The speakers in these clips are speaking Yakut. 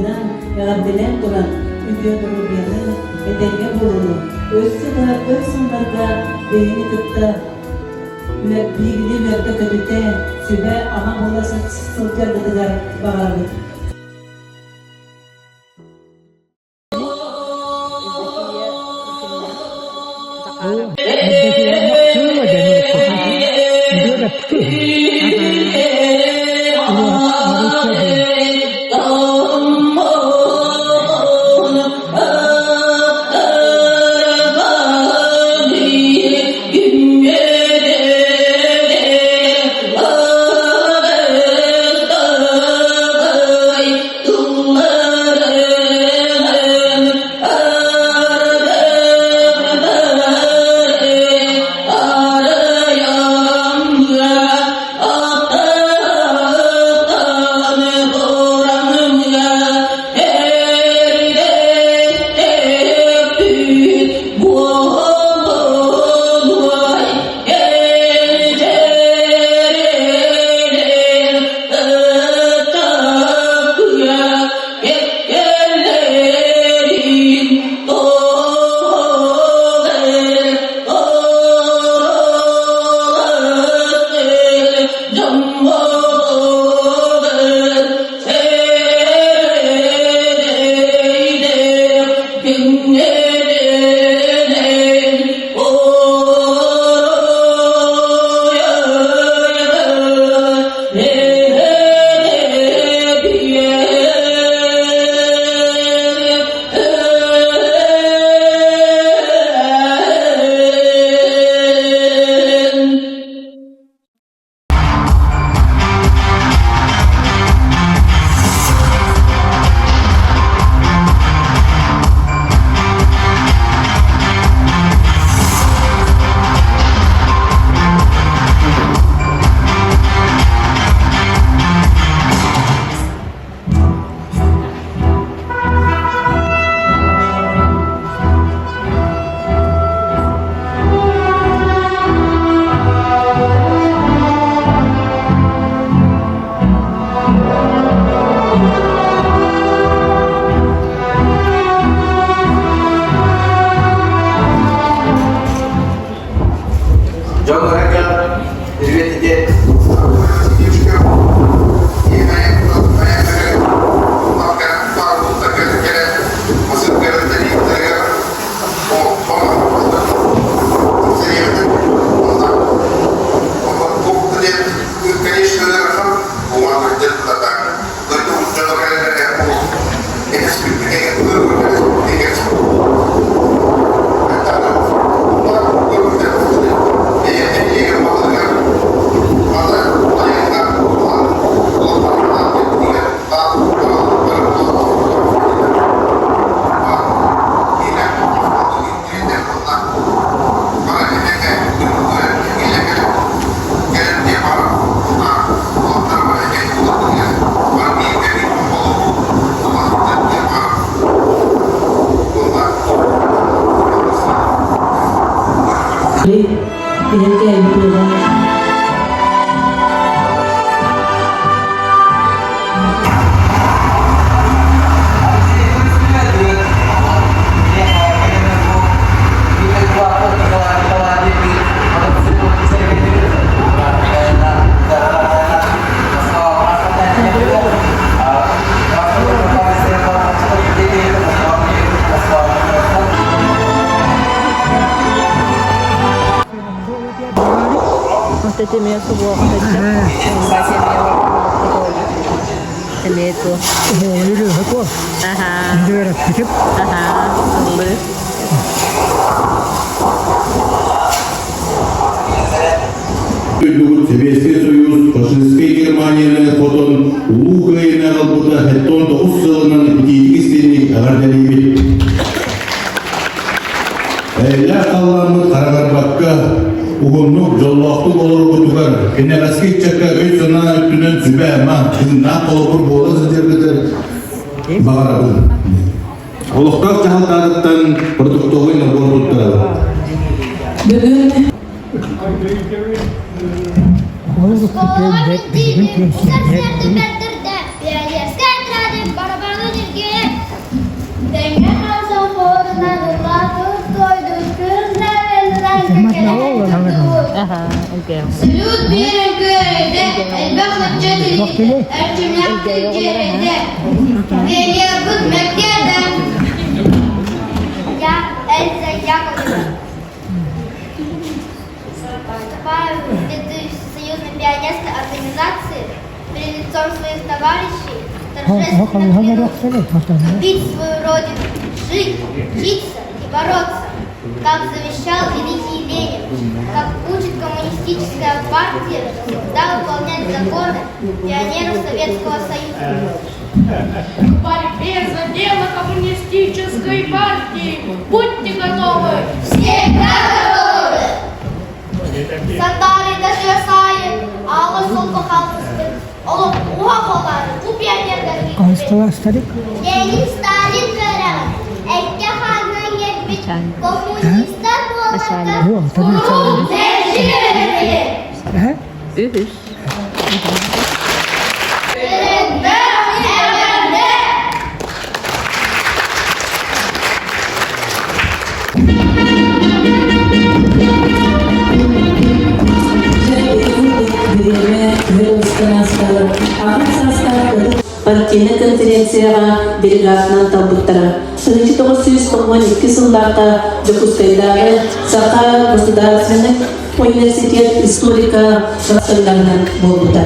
юбилейгытынан эҕэрдэлээн туран, үтүө доруобуйаны, этэҥҥэ буолууну, өссө да өр сылларга биһигини кытта биһигини үөрдэ-көтүтэ, сүбэ-ама буола сылдьаргытыгар баҕарабыт. Дьон барыга привет Биһиги Дойдубут Сэбиэскэй Союз фашистскай Германияны хотон Улуу Кыайыыны аҕалбыта 79 сылынан итиитик истиҥник эҕэрдэлиибит. Эйэлээх халлааммыт хараҥарбакка, уһуннук, дьоллоохтук олороргутугар, кэнэҕэски ыччакка өй-санаа өттүнэн сүбэ-ама, тыыннаах холобур буола сылдьаргытыгар баҕарабын. Олохтоох дьаһалтаатыттан продуктовый набор туттарабыт. Бүгүн Оскуолаҕа билдиибин, сарсыарда бэрдэрдэ, пионерскай отряды барабаны ньиргийэн. ыччат илиитэ, эрчимнээхтик дьиэрэтэ, Пионербыт мэктиэтэ. Я Эльза Яковлева. Вступаю в ряды Всесоюзной пионерской организации перед лицом своих товарищей торжественно клянусь любить свою родину, жить, учиться и бороться, как завещал великий Ленин, как учит коммунистическая партия всегда выполнять законы пионеров Советского Союза. В борьбе за дело коммунистической партии будьте готовы! Всегда готовы! Сандаарыйда сыас аайы аҕыс солко хаалтыспыт олох уһах олаары бу пионердарга Хаһыстала старик? Ленин Сталин үөрэҕин эккэ-хааҥҥа иҥэрбит коммунистар буоларга куруук Э? Үһүс. Эҕэрдэ! Партийнай конференцияҕа делегатынан талбыттара. 1992 сыллаахха Дьокуускайдааҕы Саха государственный университет историка сылларынан буолбута.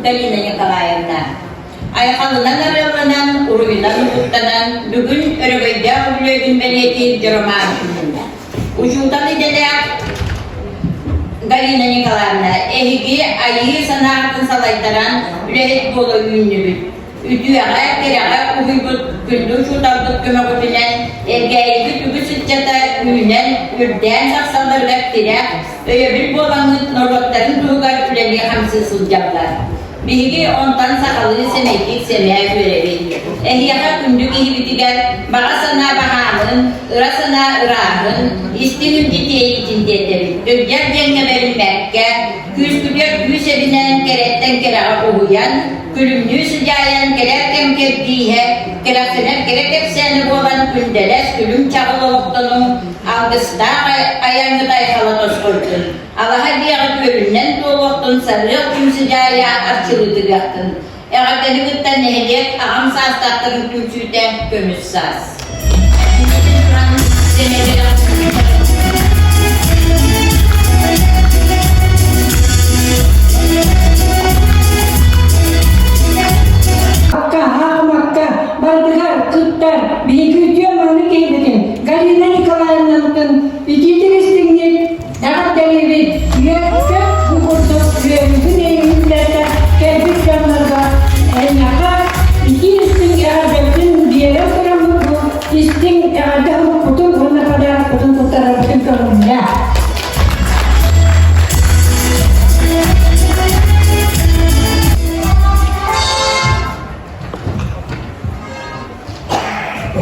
Галина Николаевна, айхалынан арыалланан, уруйунан угуттанан, бүгүн өрөгөйдөөх үбүлүөйгүн бэлиэтиир дьоромаан күнүнэ. Учуутал идэлээх Галина Николаевна, эһиги айыы санааҕытын салайтаран үлэһит буола үүннүбүт. Үтүөҕэ, кэрэҕэ уһуйбут күндү учууталбыт көмөҕүтүнэн Элгээйибит үгүс ыччата үүнэн, үрдээн тахсалларыгар тирэх, өйөбүл буолаҥҥыт норуоттарын туһугар үлэлии-хамсыы сылдьаллар. Биһиги онтон сахалыы сэмэйдик сэмээр үөрэбит. Эһиэхэ күндү киһибитигэр баҕа санаа баһаамын, ыра санаа ырааһын, истиҥ илдьи тиэйиитин тиэрдэбит. Үрдэх диэҥҥэ бэриммэккэ, күүскүтүгэр күүс эбинэн, кэрэттэн кэрэҕэ уһуйан, күлүмнүү сыдьаайан кэлэр кэм кэрдииһэ, кэрэхсэнэр кэрэ кэпсээнэ буолан күндэлэс күлүм чаҕыл олохтонуҥ, алгыстаах айаҥҥыт айхала тосхойдун, алаһа диэҕи күөлүнэн туолуохтун, сарыал күн сыдьаайа арчылыытыгыахтын. Эҕэрдэни кытта нэһилиэк аҕам саастаахтарын түмсүүтэ көмүс саас.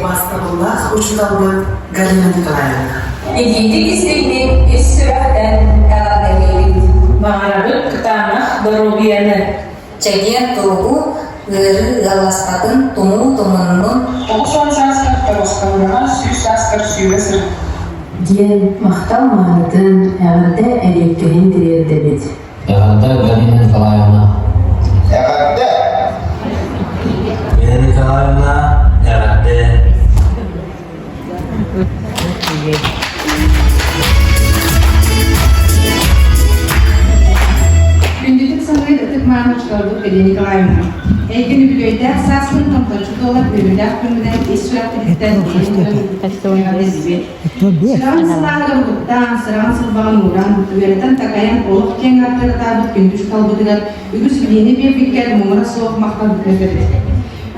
Убаастабыллаах учууталбыт Галина Николаевна. Итиитик истиҥник ис сүрэхтэн эҕэрдэлиибит. Баҕарабыт кытаанах доруобуйаны. Чэгиэн туругу, ыарыы ыалласпатын, тумуу тумуннун. 90 сааскар тоҕустаҥнаҕа, 100 сааскар сүүрэ сырыт. Диэн махтал маанытын, эҕэрдэ эриэккэһин тириэрдэбит. Эҕэрдэ, Галина Николаевна. Эҕэрдэ! Галина Николаевна, эҕэрдэ! Күндүтүк саныыр ытык-мааны учууталбыт Галина Николаевна, эйгин үбүлүөйдээх сааскын томточчу туолар үөрүүлээх күҥҥүнэн ис сүрэхпититтэн эҕэрдэлиибит. Сүрэҕин сылааһыгар угуттаан, сыраҕын сылбаҕын ууран, үөрэтэн-такайан олох киэҥ ааттарытаабыт күндү учууталбытыгар үгүс билиини биэрбиккэр муҥура суох махталбытын этэбит.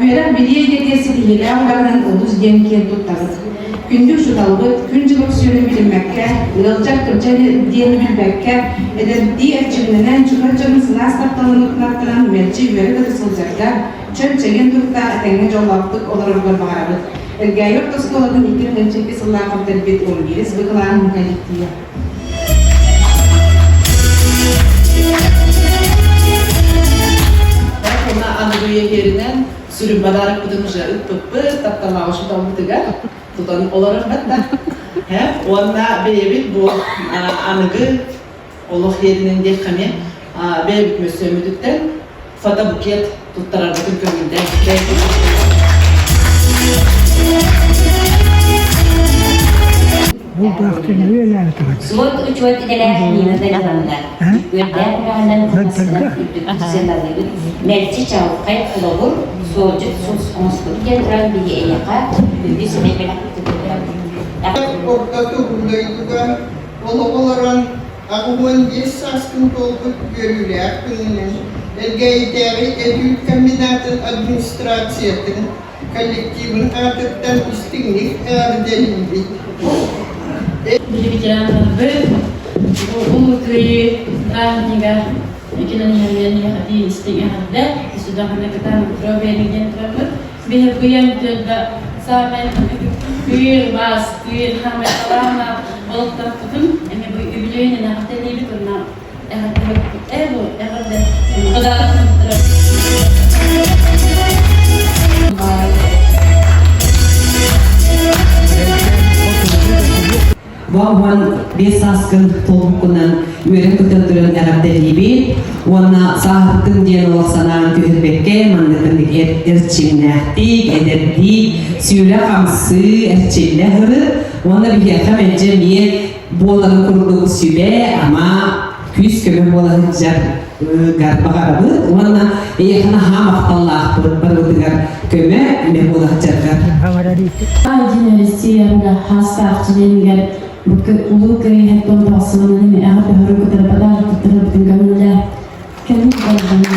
Үөрэх-билии эйгэтигэр ситиһиилээх үлэҕинэн олус диэн киэн туттабыт. Күндү учууталбыт, күн-дьыл өксүөнүн билиммэккэ, ыалдьар кырдьа диэни билбэккэ, эдэрдии эрчимнэнэн, чугас дьонун сылаас тапталын утунаттаран мэлдьи үөрэ-көтө сылдьарга, чөл-чэгиэн туруктаах этэҥҥэ дьоллоохтук олороргор баҕарабыт. Элгээйи орто оскуолатын 2 2 сыллаах бүтэрбит 11 быкылааһын коллектива. Уонна аныгы үйэтиэринэн сүрүн подарокпытын уже ыппыппыт, тапталлаах учууталбытыгар тутан олорор да. Уонна бэйэбит бу аныгы олох иэринэн диэххэ эмиэ бэйэбит мөссүөммүтүттэн фотобукет туттарарбытын көҥүллээн. Суот учуот идэлээх Нина Даниловна үөрдээх үрэҕинэн кылгастынан үрдүктүк сыаналыыбыт, мэлдьи чаҕылхай холобур, суолдьут сулус оҥостубут диэн туран биһи эйиэхэ күндү сэмэй бэлэхпитин туттарабыт. Орто туруу дойдуга олох олорон 85 сааскын туолбут үөрүүлээх күнүнэн Элгээйитээҕи эт-үүт комбинатын администрациятын коллективын аатыттан истиҥник эҕэрдэлиибит. Били ветераннарбыт Улуу Кыайыы бырааһынньыга иккинэн иһэллэрин иһэҕэтии истиҥ эҕэрдэ сүдэххинэ кытаан здоровья диэн турабыт. Биһиргийэн түөлбэ саамай күүр баас күүр хаамай талааннаах олохтоохпутун эми бу үбүлүөйүнэн эҕэрдэлиибит уонна эҕэрдэ э бу эҕэрдэ подарок Бу 15 сааскын туолбуккунан үөрэн-көтөн туран эҕэрдэлиибит уонна сааһырдым диэн олох санаан түһэрбэккэ маннык эрчимнээхтик, эдэрдии, сүүрэ-хамсыы, эрчиллэ сырыт уонна биһиэхэ мэлдьи эмиэ буоларын курдук сүбэ-ама, күүс-көмө буола сылдьар баҕарабыт уонна эйиэхэ наһаа махталлаахпыт барыбытыгар көмө эмэ буола сылдьаргар. Единая Россия хаастаах чилиэнигэр Улуу Кыайыы тохсуонунан эҕэрдэ өһөрү кытары подарок туттарабытын көҥүллээ. Кэлин болдьону.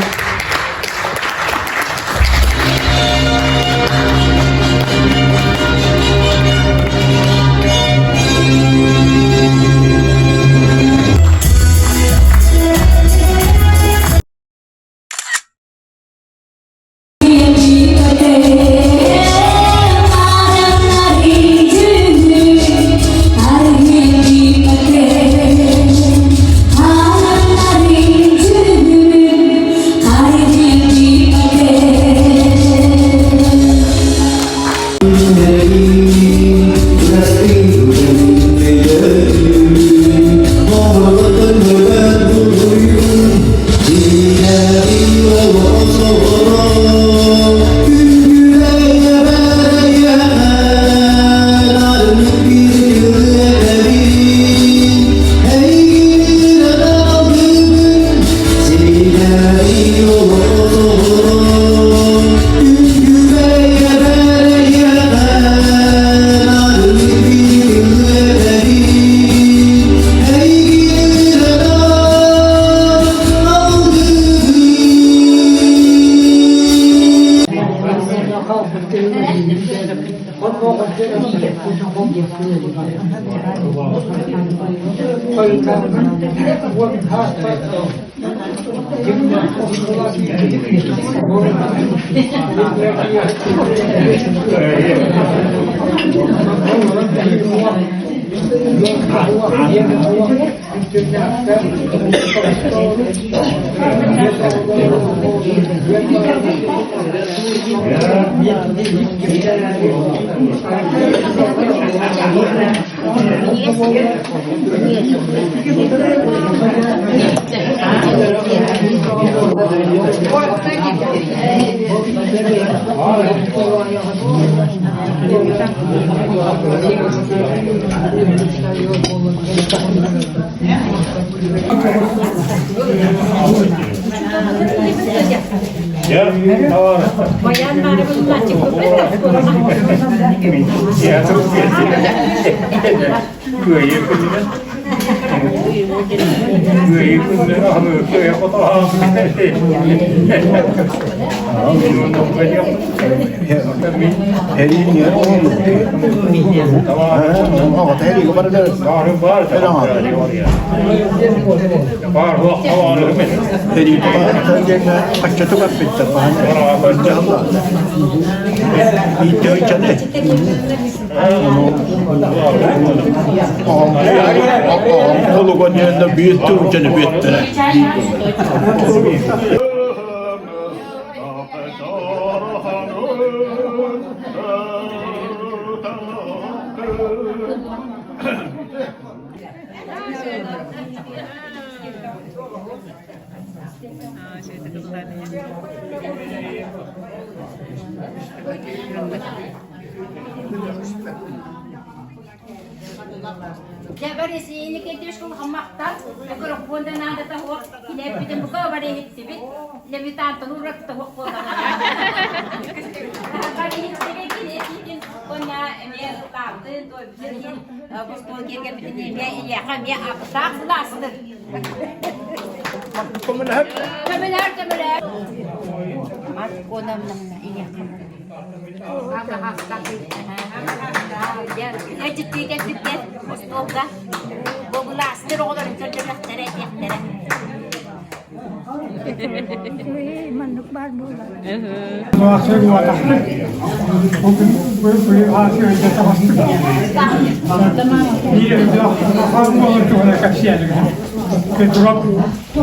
Петров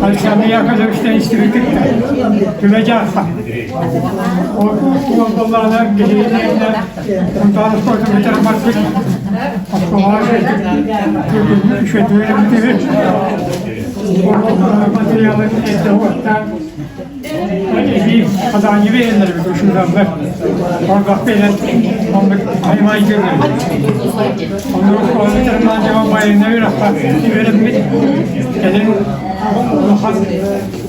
Александр Яковлевичтан истибитик Түбэ-Дьаарха. Уолбаллаана биһиэннэ Унтаар оскуолатын бүтэрэн барбыт. Оскуолаҕа үчүгэйдик үөрэммитибит. Материалы эрдэ уоттаан эбии хадааҥҥы биэрэллэр учууталлар. Ордох биэрэн оннук аймайдыыллар. Оннук оскуола бүтэрэн баран байыаннай үөрэххэ үөрэммит. Кэлин улахан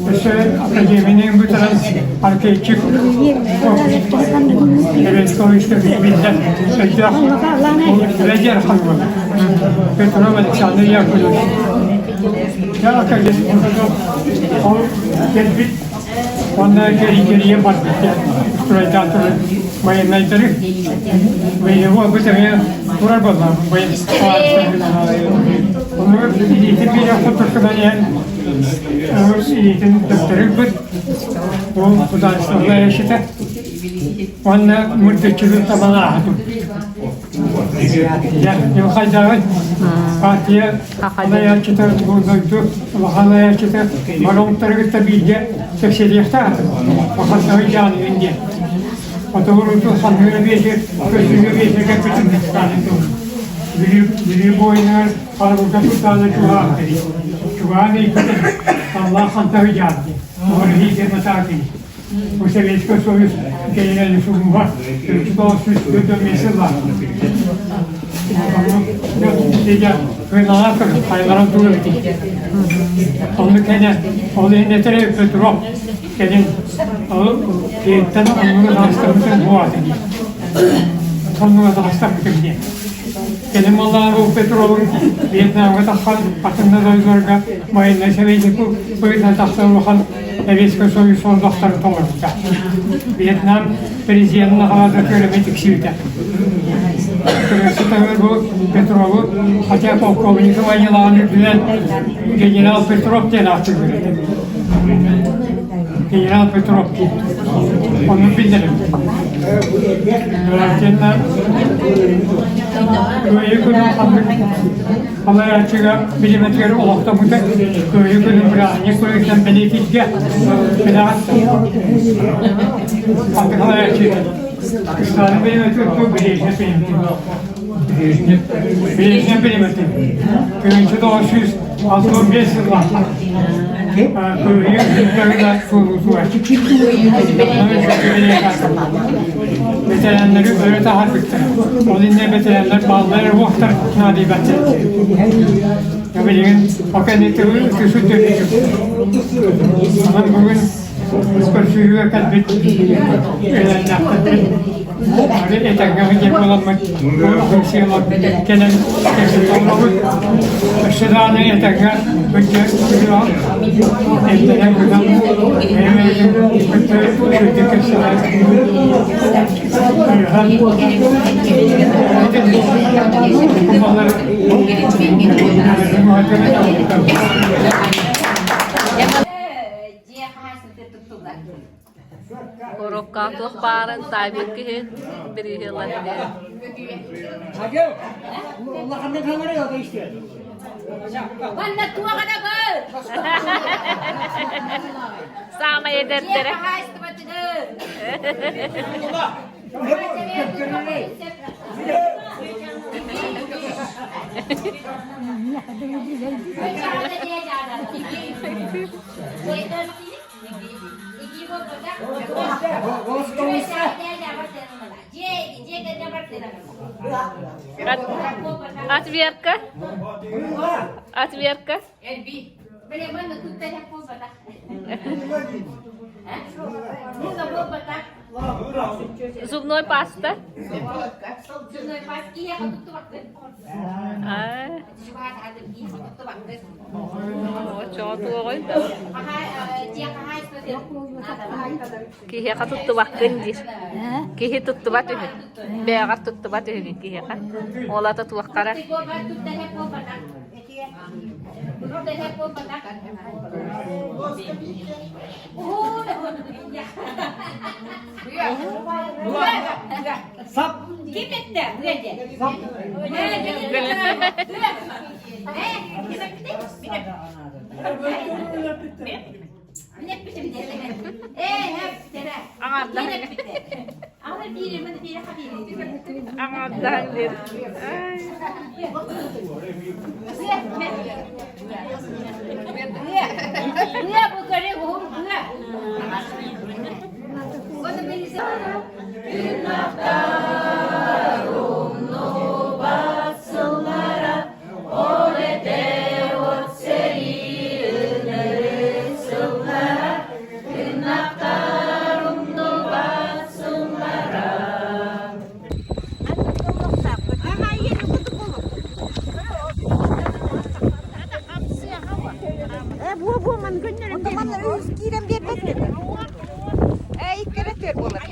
өссө академияны бүтэрэн аркейчик Советского биллэр өйдөөх үлэ хаҥмын. Петров Александр Яковлевич. Я академик ол кэлбит уонна кэрийэн барбыт стройдаан турар военнайдары воевой бу тэҥэ турар буолла Ону илиитин биэриэх курдуккунан иһэн илиитин төптөрү Ол судаарыстыбаннай эшитэ уонна мырдыччытын табан ааһытым. Дьэ, хайдаҕый? Партия салайааччыта бу дойду улахан салайааччыта бароҥтары кытта бииргэ кэпсэтиэхтээх этим. Хантаҕый дьааныгын диэн. Отогуруту ханныгы биэсир, көстүүгэ биэсир кэппитим Бүлүү Бүлүү буойунугар харабылга сылтаана чугаһаан кэлий. Чугаһаан ыйбытым, Аллах хантаҕый дьаан диэн. Оҕо диэн атаакый. Бу Советский Союз кэлинэн сумуга 1944 сыллаах. Кыйналаах хайаларын тугу бити. Онну кэнэ ол иһин Петров кэлин ол киһиттэн оннуга таҕыстарбытын буолатын дии. Оннуга таҕыстарбытым диэн. Кэлин буоллаҕына Петровын Вьетнамҥа тахсан атынна дойдуларга военнай советнику быһыытынан тахсан улахан Советскай Союз сорудахтарын толорбута. Вьетнам президенин наҕараада көрөмө тиксибитэ. Көрөөччү бу Петрову хотя полковнику войналаҕын үрдүнэн генерал Петров диэн ааттыыллар этэ. Генерал Петров диэн. Оннук биллэрим. Кыайыы күнүн ханнык салайааччыга билимэтигэр олохтоммута Кыайыы күнүн бырааһынньык быһыытынан бэлиэтииргэ билэҕит ханнык салайааччы Кыстааны билимэтигэр туох билиэһинэ билимэтин билиэһинэ билимэтин 1965 сыллаахха Кыайыы күннэринэ туолуутугар Бэтэрээннэри өрө таһаарбыттара. Ол иннинэ бэтэрээннэр бааллар эрэ уохтар наадыйбаттар. Билигин ол кэнниттэн ытысы төрүүтүк. Онон бүгүн көрсүһүүгэ кэлбит үөлээннээхтэрбит бары этэҥҥэ сылдьар буоламмыт бу кэлэн кэпсэтэ Өссө даҕаны этэҥҥэ Элбэҕи гынан бэйэ-бэйэтин кытта үчүгэйдик кэпсэтэр Коробка туох баарын таайбыт киһи бирииһи ылар диэн. Манна туох да бар! Саамай эдэрдэрэ. Отверка. Отверка. Зубной паста. Киһиэхэ туттубаккын диир. Киһи туттубат үһү. Бэйэҕэр туттубат үһүгүн киһиэхэ. Ол ата туоххара. Сап. Ким этте? Аҥардаһан диир. Киирэн биэрбэт Ээ, иккэрэ түөр буолар.